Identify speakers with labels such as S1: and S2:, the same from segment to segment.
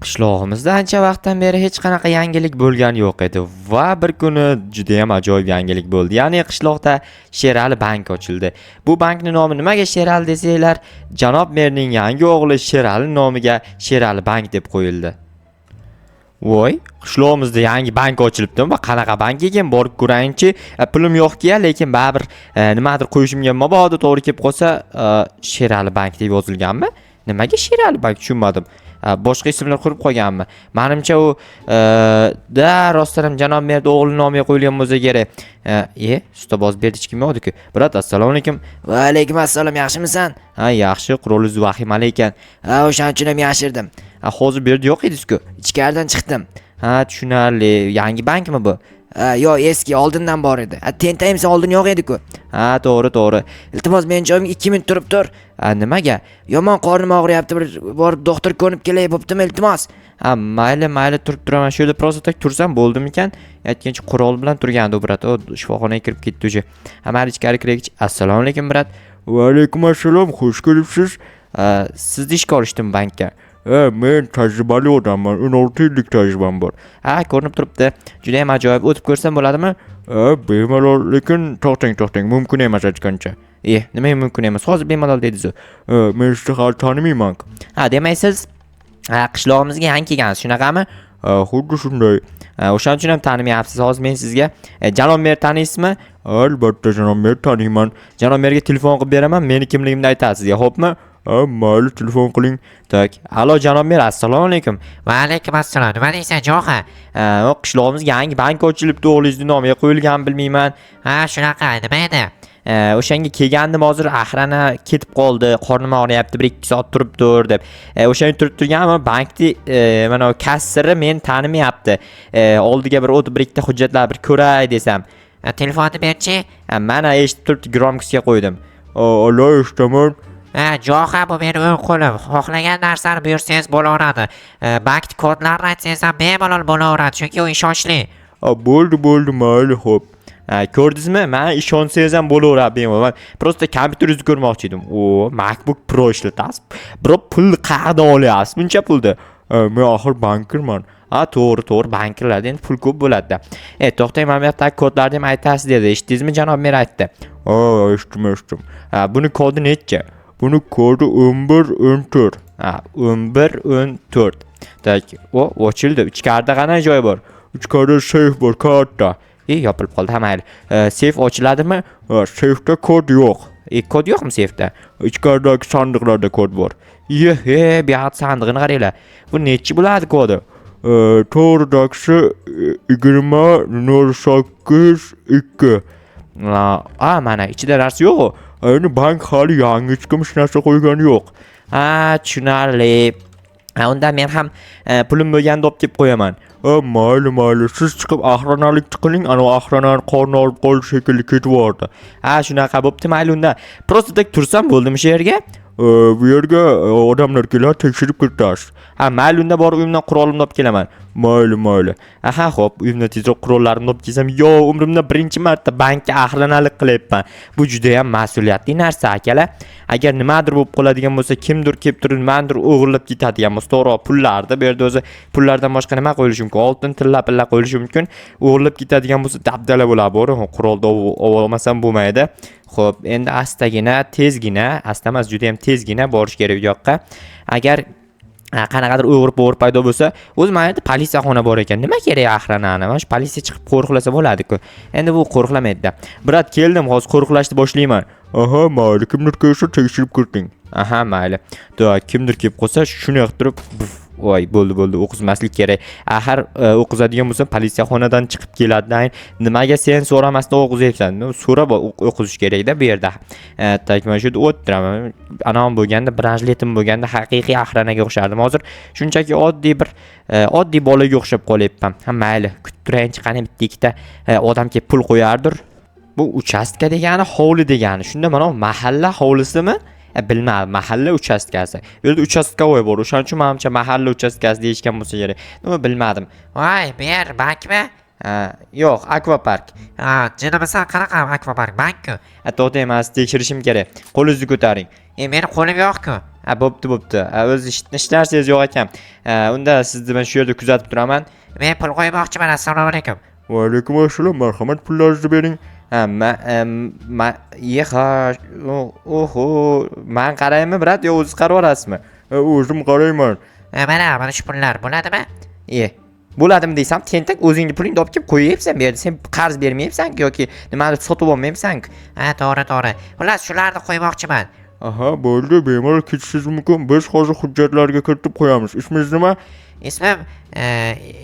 S1: Qishlog'imizda ancha vaqtdan beri hech qanaqa yangilik bo'lgani yo'q edi va bir kuni judayam ajoyib yangilik bo'ldi. Ya'ni qishloqda Sherali bank ochildi. Bu bankning nomi nimaga Sherali desanglar, janob merning yangi o'g'li Sherali nomiga Sherali bank deb qo'yildi. Voy, qishlog'imizda yangi bank ochilibdi va qanaqa bank ekan, borib ko'rayinchi. Pulim yo'q-ku, lekin baribir nimadir qo'yishimga mabodo to'g'ri kelib qolsa, Sherali bank deb yozilganmi? Nimaga Sherali bank, tushunmadim. Boshqa ismlar qurib qo'yganmi? Manimcha u da rostdan ham janob merni o'g'li nomiga qo'yilgan bo'lsa kerak. Ustoboz, bu yerda hech kim yo'q edi-ku. Брат, assalomu alaykum.
S2: Va alaykum assalom, yaxshimisan?
S1: Ha, yaxshi, qurolingiz vahimali ekan.
S2: Ha, o'shaning uchun ham yashirdim.
S1: Ha, hozir bu yerda yo'q edingiz-ku.
S2: Ichkaridan chiqdim.
S1: Ha, tushunarli. Yangi bankmi bu?
S2: Ha, yo'q, eski, oldindan bor edi. Ha, tentayimsan, oldin yo'q edi-ku.
S1: Ha, to'g'ri, to'g'ri.
S2: Iltimos, meni joyimga 2 minut turib tur.
S1: Ha, nimaga?
S2: Yomon qornim og'riyapti, bir borib doktor ko'rib kelay, bo'ptimi, iltimos?
S1: Ha, mayli, mayli, turib turaman. Shu yerda просто так tursam bo'ldimikan? Aytgancha qurol bilan turgandi u, брат. O, shifoxonaga kirib ketdi уже. Ha, mayli, ichkari kiraylik. Assalomu alaykum, брат.
S3: Va alaykum assalom, xush kelibsiz.
S1: Ha, sizni ishga olishdim bankka.
S3: Ha, men tajribali odamman, 16 yillik tajribam bor.
S1: Ha, ko'rinib turibdi. Juda ham ajoyib. O'tib ko'rsam bo'ladimi?
S3: Ha, bemalol, lekin to'xtang, to'xtang, mumkin emas aytgancha.
S1: E, nimaga mumkin emas? Hozir bemalol dedingiz-ku.
S3: Ha, men sizni hali tanimayman.
S1: Ha, demak siz, ha, qishlog'imizga yangi kelgansiz, shunaqami?
S3: Ha, xuddi shunday.
S1: Ha, o'shaning uchun ham tanimayapsiz. Hozir men sizga janob mer taniysizmi?
S3: Albatta, janob mer taniyman.
S1: Janob merga telefon qilib beraman, meni kimligimni aytasiz sizga, xo'pmi?
S3: Ha, mayli, telefon qiling.
S1: Так, alo, janob mer, assalomu alaykum.
S4: Va alaykum assalom. Nima deysan, Jo'xa?
S1: Ha, o qishlog'imizga yangi bank ochilibdi, o'g'lingizni nomiga qo'yilgan, bilmayman.
S4: Ha, shunaqa. Nima edi?
S1: O'shanga kelgandim hozir, охрана ketib qoldi, qornim og'riyapti, 1-2 soat turib tur deb. O'shanga turib turganman, bankni mana kassiri meni tanimayapti. Oldiga bir o'tib bir ikkita hujjatlar bir ko'ray desam.
S4: Telefonni berchi.
S1: Ha, mana eshitib turibdi, громкость ga qo'ydim.
S3: Alo, eshitaman.
S4: Ha, Jo'xa, bu meni o'ng qo'lim. Xohlagan narsani buyursangiz bo'laveradi. Bank kodlarini aytsangiz ham bemalol bo'laveradi, chunki u ishonchli.
S3: Ha, bo'ldi, bo'ldi, mayli, xo'p.
S1: Ha, ko'rdingizmi? Men ishonsangiz ham bo'laveradi bemalol. Man просто kompyuteringizni ko'rmoqchi edim. O, MacBook Pro ishlatasiz. Biroq pulni qayerdan olyapsiz buncha pulni?
S3: Ha, men axir bankirman.
S1: Ha, to'g'ri, to'g'ri, bankirlarda endi pul ko'p bo'ladi-da. E, to'xtang, mana bu yoqdagi kodlarni ham aytasiz dedi. Eshitdingizmi, janob mer aytdi.
S3: Ha, eshitdim, eshitdim.
S1: Ha, buni kodi necha?
S3: Buni kodi 11 14.
S1: Ha, 11 14. Так, o, ochildi. Ichkarida qanday joy bor?
S3: Ichkarida seyf bor, katta.
S1: E, yopilib qoldi. Ha, mayli. Seyf ochiladimi?
S3: Ha, seyfda kod yo'q.
S1: E, kod yo'qmi seyfda?
S3: Ichkaridagi sandiqlarda kod bor.
S1: Ye, he, bu yoq sandig'ini qaranglar. Bu nechi bo'ladi kodi?
S3: To'g'ridagisi 20 08 2.
S1: A, mana ichida narsa yo'q-ku.
S3: Endi bank hali yangi, hech kim hech narsa qo'ygani yo'q.
S1: Ha, tushunarli. Ha, unda men ham pulim bo'lganda olib kelib qo'yaman.
S3: Ha, mayli, mayli, siz chiqib охрана lik qiling, anavi охрана ni qorni olib qoldi shekilli, ketib yubordi.
S1: Ha, shunaqa bo'pti, mayli unda. Просто так tursam bo'ldimi shu yerga?
S3: Bu yerga odamlar keladi, tekshirib ketasiz.
S1: Ha, mayli unda borib uyimdan qurolimni olib kelaman.
S3: Mayli, mayli.
S1: Aha, xo'p, uyimdan tezroq qurollarimni olib kelsam, yo, umrimda birinchi marta bankka охрана lik qilyapman. Bu juda ham mas'uliyatli narsa, akalar. Agar nimadir bo'lib qoladigan bo'lsa, kimdir kelib turib nimanidir o'g'irlab ketadigan bo'lsa, to'g'ri, pullarni, bu yerda o'zi pullardan boshqa nima qo'yilishi mumkin? Oltin, tilla, pilla qo'yilishi mumkin. O'g'irlab ketadigan bo'lsa, dabdala bo'ladi, bo'ri. Qurolni olib olmasam bo'lmaydi. Xo'p, endi astagina, tezgina, asta emas, juda ham tezgina borish kerak u yoqqa. Agar qanaqadir o'g'ri po'g'ri paydo bo'lsa, o'zi mana yerda politsiyaxona bor ekan. Nima kerak охрана ni? Mana shu politsiya chiqib qo'riqlasa bo'ladi-ku. Endi bu qo'riqlamaydi-da. Брат, keldim, hozir qo'riqlashni boshlayman.
S3: Aha, mayli, kimdir kelsa tekshirib kiriting.
S1: Aha, mayli. Так, kimdir kelib qolsa, shuni qilib turib, buf, voy, bo'ldi, bo'ldi, o'qizmaslik kerak. Axir o'qizadigan bo'lsa, politsiyaxonadan chiqib keladi. Nimaga sen so'ramasdan o'qizyapsan? No, so'rab o'qizish kerakda bu yerda. Так, mana shu yerda o'tiraman. Anom bo'lganda, бронежилет im bo'lganda haqiqiy охрана ga o'xshardim. Hozir shunchaki oddiy bir oddiy bolaga o'xshab qolyapman. Ha, mayli, kutib turayinchi, qani bitta ikkita odam kelib pul qo'yardir. Bu uchastka degani hovli degani. Shunda mana bu mahalla hovlisimi? E, bilmadim, mahalla uchastkasi. Bu yerda участковой bor. O'shaning uchun manimcha mahalla uchastkasi deyishgan bo'lsa kerak. Nima, bilmadim.
S4: Voy, bu yer bankmi?
S1: Ha, yo'q, akvapark.
S4: Ha, jinnimisan, qanaqa akvapark? Bank-ku.
S1: Ha, to'xtang, man sizni tekshirishim kerak. Qo'lingizni ko'taring.
S4: E, meni qo'lim yo'q-ku.
S1: Ha, bo'pti, bo'pti. Ha, o'zi hech narsangiz yo'q ekan. Ha, unda sizni men shu yerda kuzatib turaman.
S4: Men pul qo'ymoqchiman. Assalomu alaykum.
S3: Va alaykum assalom, marhamat, pullaringizni bering.
S1: Ha, ma, ma, yeha, oho, man qaraymi, брат, yo o'zingiz qarab olasizmi?
S3: O'zim qarayman.
S4: E, mana, mana shu pullar bo'ladimi?
S1: E, bo'ladimi desam, tentak, o'zingni pulingni olib kelib qo'yyapsan bu yerda. Sen qarz bermayapsan yoki nimadir sotib olmayapsan.
S4: Ha, to'g'ri, to'g'ri. Xullas, shularni qo'ymoqchiman.
S3: Aha, bo'ldi, bemalol ketishingiz mumkin. Biz hozir hujjatlarga kiritib qo'yamiz. Ismingiz nima?
S4: Ismim,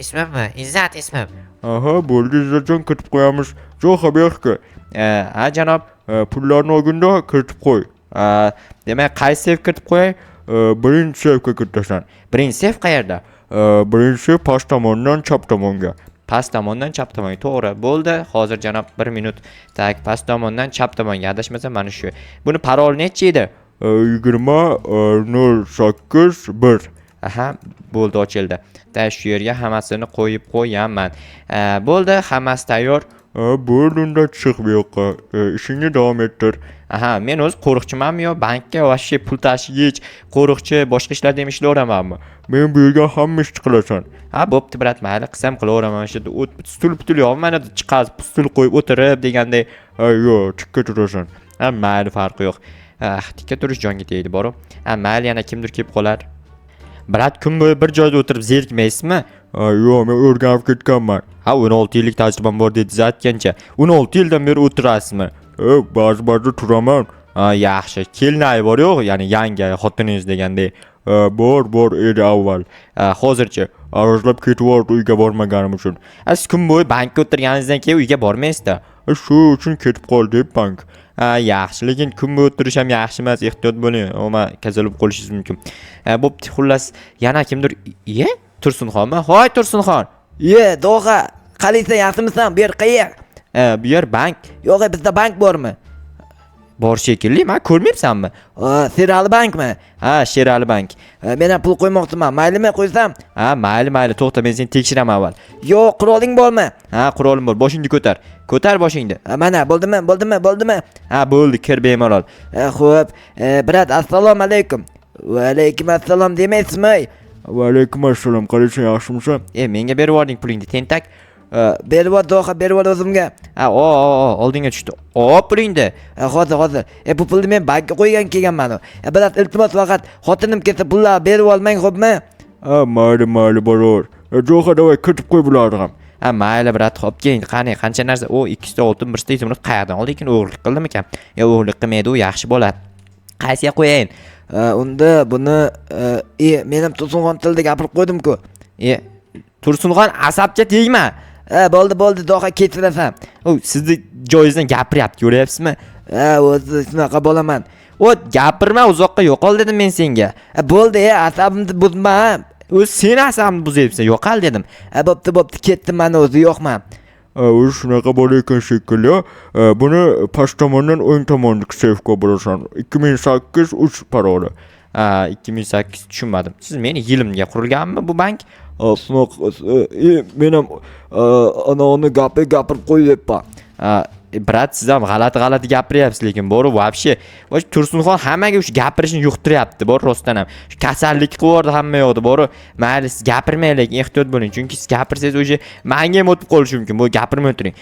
S4: ismimmi? Izzat ismim.
S3: Aha, bo'ldi, Izzatjon, kiritib qo'yamiz. Jo'xa, bu yoqqa.
S1: Ha, janob.
S3: Pullarni olganda kiritib qo'y.
S1: Demak, qaysi seyf kiritib qo'yay?
S3: Birinchi seyfga kiritasan.
S1: Birinchi seyf qayerda?
S3: Birinchi seyf past tomondan chap tomonga.
S1: Past tomondan chap tomonga, to'g'ri. Bo'ldi, hozir, janob, bir minut. Так, past tomondan chap tomonga, adashmasam, mana shu. Buni parol nechi edi?
S3: 20 0 8 1.
S1: Aha, bo'ldi, ochildi. Так, shu yerga hammasini qo'yib qo'yaman. Bo'ldi, hammasi tayyor.
S3: Bo'ldi, unda chiq bu yoqqa. Ishingni davom ettir.
S1: Aha, men o'zi qo'riqchimanmi yo bankka вообще pul tashigich, qo'riqchi, boshqa ishlarda ham ishlayveramanmi?
S3: Men buyurgan hamma ishni qilasan.
S1: Ha, bo'pti, брат, mayli, qilsam qilaveraman. Shu yerda o't stul putul yo'qmi, mana chiqazib stul qo'yib o'tirib deganday.
S3: Ha, yo'q, tikka turasan.
S1: Ha, mayli, farqi yo'q. Ah, tikka turish jonga tegdi boru. Ha, mayli, yana kimdir kelib qolar. Брат, kun bo'yi bir joyda o'tirib zerikmaysizmi?
S3: Ha, yo'q, men o'rganib ketganman.
S1: Ha, 16 yillik tajribam bor dedingiz aytgancha. 16 yildan beri o'tirasizmi?
S3: Ba'zi ba'zi turaman.
S1: Ha, yaxshi. Kelinoyi bor yo'q, ya'ni yangi xotiningiz deganday.
S3: Bor, bor edi avval.
S1: Ha, hozirchi?
S3: Arazlab ketib yubordi uyga bormaganim uchun.
S1: Ha, siz kun bo'yi bankka o'tirganingizdan keyin uyga bormaysizda.
S3: Shu uchun ketib qoldi bank.
S1: Ha, yaxshi, lekin kun bo'yi o'tirish ham yaxshi emas, ehtiyot bo'ling. Umuman kasal bo'lib qolishingiz mumkin. Ha, bo'pti, xullas, yana kimdir, iye, Tursunxonmi? Hoy, Tursunxon.
S2: Ye, Dog'a, qalaysan, yaxshimisan? Bu yer qayer?
S1: Ha, bu yer bank.
S2: Yo'q, e, bizda bank bormi?
S1: Bor shekilli, man ko'rmayapsanmi?
S2: Ha, Serali bankmi?
S1: Ha, Sherali bank.
S2: Ha, men ham pul qo'ymoqchiman. Maylimi qo'ysam?
S1: Ha, mayli, mayli, to'xta, men seni tekshiraman avval.
S2: Yo'q, quroling bormi?
S1: Ha, qurolim bor. Boshingni ko'tar. Ko'tar boshingni.
S2: Ha, mana, bo'ldimi? Bo'ldimi? Bo'ldimi?
S1: Ha, bo'ldi, kir bemalol.
S2: Ha, xo'p. Брат, assalomu alaykum. Va alaykum assalom demaysizmi?
S3: Va alaykum assalom, qalaysan, yaxshimisan?
S1: E, menga berib yubording pulingni, tentak.
S2: Berib yubor, Dog'a, berib yubor o'zimga.
S1: Ha, o, o, o, oldinga tushdi. O, pulingni.
S2: Ha, hozir, hozir. E, bu pulni men bankka qo'ygan kelganman. E, брат, iltimos, faqat xotinim kelsa pullarni berib olmang, xo'pmi?
S3: Ha, mayli, mayli, boror. Jo'xa, давай, kiritib qo'y bularni ham.
S1: Ha, mayli, брат, hop, keyin qani, qancha narsa? O, ikkita oltin, birta izumrud qayerdan oldi ekan? O'g'irlik qildimikan? Yo, o'g'irlik qilmaydi, u yaxshi bola. Qaysiga qo'yayin?
S2: Ha, unda buni e, men ham Tursunxon tilida gapirib qo'ydim-ku.
S1: E, Tursunxon, asabga tegma.
S2: Ha, bo'ldi, bo'ldi, Dog'a, kechirasan.
S1: U sizni joyingizdan gapiryapti, ko'ryapsizmi?
S2: Ha, o'zi shunaqa bo'laman.
S1: O, gapirma, uzoqqa yo'qol dedim men senga.
S2: Ha, bo'ldi, e, asabimni buzma. Ha.
S1: O'zi sen asabimni buzyapsan, yo'qol dedim.
S2: Ha, bo'pti, bo'pti, ketdim, mana o'zi yo'qman.
S3: Ha, o'zi shunaqa bola ekan shekilli. Buni past tomondan o'ng tomondagi seyfga borasan. 2008 3 paroli.
S1: Ha, 2008, tushunmadim. Siz meni yilimga qurilganmi bu bank?
S2: Shunaqa, e, men ham ana uni gapi gapirib qo'yyapman.
S1: Ha, брат, siz ham g'alati g'alati gapiryapsiz, lekin boru вообще. Voy, Tursunxon hammaga shu gapirishni yuqtiryapti, bor, rostdan ham. Shu kasallik qilib yubordi hamma yoqda, boru. Mayli, siz gapirmang, lekin ehtiyot bo'ling, chunki siz gapirsangiz уже manga ham o'tib qolishi mumkin. Bu gapirmay o'tiring.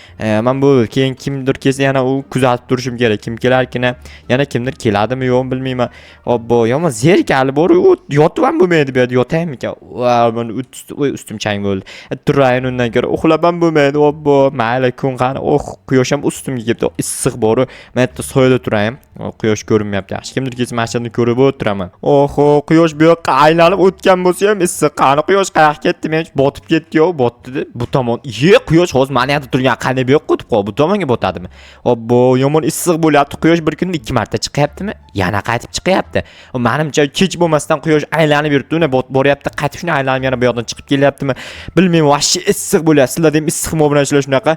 S1: Man bu keyin kimdir kelsa, yana u kuzatib turishim kerak. Kim kelarkin, yana kimdir keladimi, yo'qmi, bilmayman. Obbo, yomon zerikali, boru, u yotib ham bo'lmaydi bu yerda, yotaymikan? Va, mana voy, ustim chang bo'ldi. Turayin undan ko'ra uxlab ham bo'lmaydi. Obbo, mayli, kun qani? Oh, quyosh ham ustimga kelibdi. Issiq boru. Men bitta soyada turayin. O, quyosh ko'rinmayapti. Yaxshi, kimdir kelsa, mana shu yerni ko'rib o'tiraman. Oho, quyosh bu yoqqa aylanib o'tgan bo'lsa ham issiq. Qani, quyosh qayoqqa ketdi? Men botib ketdi yo, botdi. Bu tomon. Ye, quyosh hozir mana yoqda turgan, qanday bu yoqqa o'tib qoldi? Bu tomonga botadimi? Obbo, yomon issiq bo'lyapti. Quyosh bir kunda ikki marta chiqyaptimi? Yana qaytib chiqyapti. Manimcha, kech bo'lmasdan quyosh aylanib yuribdi. Uni boryapti, qaytib shuni aylanib yana bu yoqdan chiqib kelyaptimi? Bilmayman, вообще issiq bo'lyapti. Sizlarda ham issiqmi, obunachilar, shunaqa?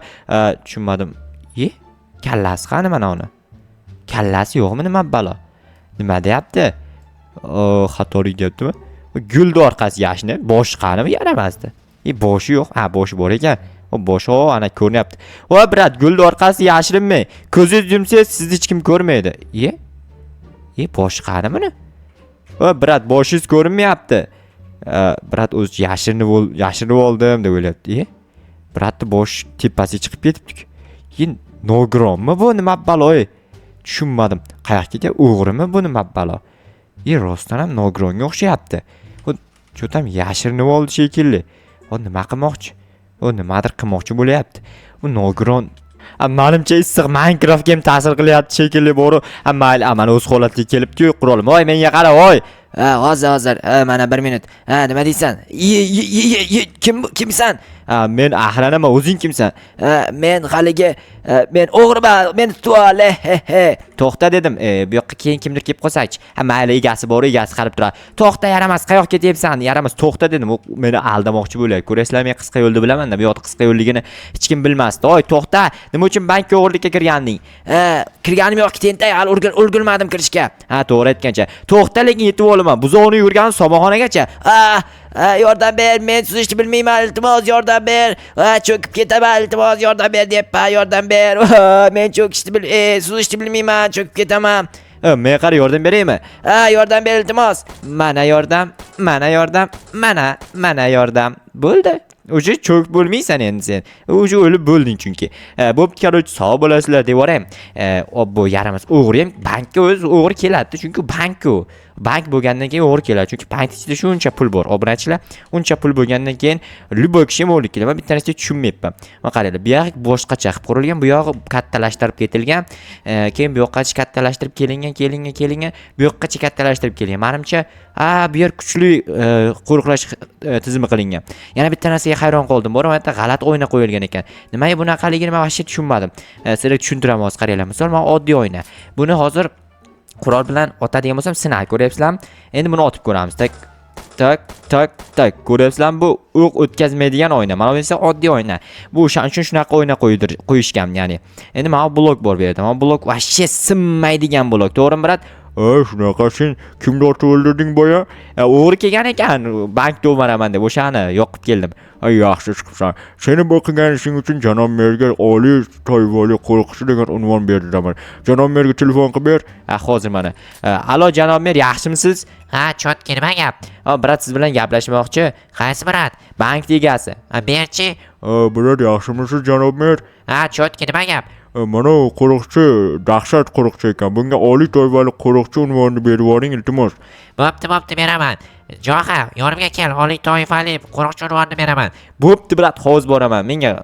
S1: Tushunmadim. Ye, kallasi qani mana uni? Kallasi yo'qmi, nima balo? Nima deyapti? O, xatolik deyaptimi? Guldi orqasi yashnab, boshi qanimi yaramasdi? E, boshi yo'q. Ha, boshi bor ekan. O boshi, o, ana ko'rinyapti. Voy, брат, gulni orqasiga yashirinmang. Ko'zingiz yumsangiz, sizni hech kim ko'rmaydi. Iye. E, boshi qani buni? Voy, брат, boshingiz ko'rinmayapti. Брат o'zi yashirinib oldim deb o'ylayapti. E, брат ni bosh tepasiga chiqib ketibdi. Keyin nogironmi bu, nima balo? Ey? Tushunmadim. Qayoqqa ketyapti? O'g'rimi bu, nima balo? E, rostdan ham nogironga o'xshayapti. U cho'tam yashirinib oldi shekilli. U nima qilmoqchi? U nimadir qilmoqchi bo'lyapti. U nogiron. A, manimcha issiq Minecraftga ham ta'sir qilyapti shekilli boru. A, mayli, a, mana o'z holatiga kelibdi-yu qurolim. Voy, menga qara, voy.
S2: Ha, hozir, hozir. Ha, mana bir minut. Ha, nima deysan? Ye, ye, ye, ye, kim kimsan?
S1: Ha, men охрана man, o'zing kimsan?
S2: Ha, men haligi men o'g'riman, meni tutib ol. He, he.
S1: To'xta dedim. E, bu yoqqa keyin kimdir kelib qolsa-chi. Ha, mayli, egasi bor, egasi qarab turadi. To'xta, yaramas, qayoqqa ketyapsan? Yaramas, to'xta dedim. U meni aldamoqchi bo'lyapti. Ko'rasizlar, men qisqa yo'lni bilaman-da. Bu yoqda qisqa yo'lligini hech kim bilmasdi. Oy, to'xta. Nima uchun bankka o'g'irlikka kirganding?
S2: Ha, kirganim yo'q, tentak, hali ulgurmadim kirishga.
S1: Ha, to'g'ri aytgancha. To'xta, lekin yetib olaman. Buzovni yurgani somonxonagacha.
S2: Ah, ah, yordam ber, men suzishni bilmayman, iltimos, yordam ber. Ah, cho'kib ketaman, iltimos, yordam ber deyapman, yordam ber. Ah, men cho'kishni bil, suzishni bilmayman, cho'kib ketaman.
S1: E, men qara, yordam beraymi?
S2: Ha, yordam ber, iltimos.
S1: Mana yordam, mana yordam, mana, mana yordam. Bo'ldi. Уже cho'kib bo'lmaysan endi sen. Уже o'lib bo'lding chunki. E, bo'pti, короче, sog' bo'lasizlar deb yuboray. E, bu yaramas o'g'ri ham bankka o'zi o'g'ri keladi, chunki bank u. Bank bo'lgandan keyin o'g'ri keladi, chunki bank ichida shuncha pul bor. Obunachilar, uncha pul bo'lgandan keyin любой kishi ham o'g'irlik keladi. Men bitta narsaga tushunmayapman. Mana qaranglar, bu yog'i boshqacha qilib qurilgan, bu yog'i kattalashtirib ketilgan. E, keyin bu yoqqacha kattalashtirib kelingan, kelingan, kelingan, bu yoqqacha kattalashtirib kelingan. Manimcha, a, bu yer kuchli qo'riqlash tizimi qilingan. Yana bitta narsaga hayron qoldim. Bor, mana yerda g'alati oyna qo'yilgan ekan. Nimaga bunaqaligini men вообще tushunmadim. E, sizlarga tushuntiraman hozir, qaranglar. Misol, mana oddiy oyna. Buni hozir qurol bilan otadigan bo'lsam, sinadi, ko'ryapsizlarmi? Endi buni otib ko'ramiz. Так, так, так, так. Ko'ryapsizlarmi? Bu o'q o'tkazmaydigan oyna. Mana bu esa oddiy oyna. Bu o'shaning uchun shunaqa oyna qo'yishgan, ya'ni. Endi mana bu blok bor bu yerda. Mana bu blok вообще sinmaydigan blok. To'g'rimi, брат?
S3: E, shunaqa. Sen kimni otib o'ldirding boya?
S1: E, o'g'ri kelgan ekan, bankda o'maraman deb o'shani yoqib keldim.
S3: Ay, yaxshi chiqibsan. Seni bu qilgan ishing uchun janob merga oliy toifali qo'riqchi degan unvon berdiraman. Janob merga telefon qilib ber.
S1: Ha, hozir mana. E, alo, janob mer, yaxshimisiz?
S4: Ha, чётко, nima gap?
S1: Ha, брат, siz bilan gaplashmoqchi.
S4: Qaysi брат?
S1: Bank egasi.
S4: Ha, berchi.
S3: Брат, yaxshimisiz, janob mer?
S4: Ha, чётко, nima gap?
S3: E, mana u qo'riqchi dahshat qo'riqchi ekan. Bunga oliy toifali qo'riqchi unvonini berib yuboring, iltimos.
S4: Bo'pti, bo'pti, beraman. Joha, yonimga kel, oliy toifali qo'riqchi unvonini beraman.
S1: Bo'pti, брат, hozir boraman. Menga,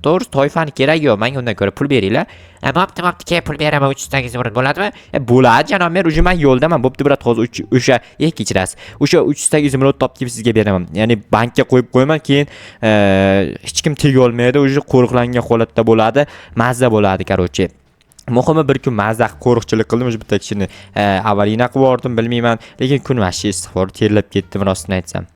S1: to'g'risi, toifani keragi yo'q. Menga undan ko'ra pul beringlar.
S4: Ha, bo'pti, bo'pti, kel, pul beraman, 300 изумруд bo'ladimi?
S1: E, bo'ladi, janob mer, уже men yo'ldaman. Bo'pti, брат, hozir o'sha, e, kechirasiz. O'sha 300 изумруд topib kelib sizga beraman. Ya'ni bankka qo'yib qo'yaman, keyin hech kim tega olmaydi, уже qo'riqlangan holatda bo'ladi. Mazza bo'ladi, короче. Muhimi, bir kun mazza qilib qo'riqchilik qildim, o'sha bitta kishini аварийный qilib yubordim, bilmayman, lekin kun вообще issiq bor, terlab ketdim, rostini aytsam.